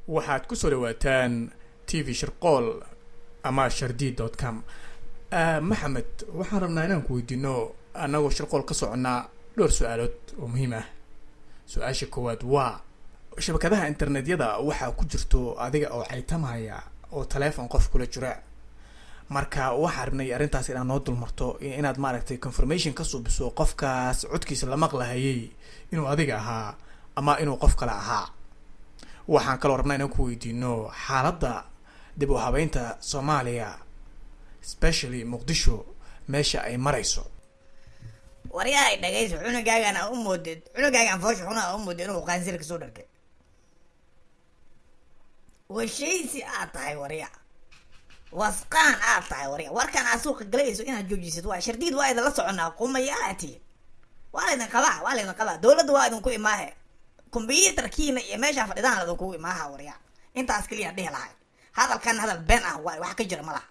Waxaad kusoo dhawaataan TV Shirqool ama Shardi.com. Maxamed, waxaan rabnaa inaan ku weydiino, annagoo Shirqool ka soconnaa, dhowr su-aalood oo muhiim ah. Su-aasha koowaad waa shabakadaha internetyada waxaa ku jirto adiga oo caytamaya oo teleefon qof kula jira. Marka waxaan rabnay arrintaas inaad noo dulmarto, inaad maaragtay confirmation ka suubiso qofkaas codkiisa la maqlahayay inuu adiga ahaa ama inuu qof kale ahaa. Waxaan kaloo rabnaa inaan ku weydiino xaaladda dib u habeynta Soomaaliya, specially Muqdisho, meesha ay marayso. Waryahay, dhagayso. Cunugaagan aa u moodid, cunugaagan foosha xuna aa u moodid inuu qaansir kasoo dharkay. Washaysi aad tahay warya, wasqaan aad tahay warya. Warkan aad suuqa galayso inaad joojisid waa Shardiid. Waa idinla soconaa, qumayaati. Waa laydin qabaa, waa laydin qabaa. Dowladda waa idinku imaahe, combyuutarkiina iyo meeshaa fadhidaan idinkugu imaaha warya. Intaas keliya dhihi lahay. Hadalkan hadal been ah waay, wax ka jira ma laha.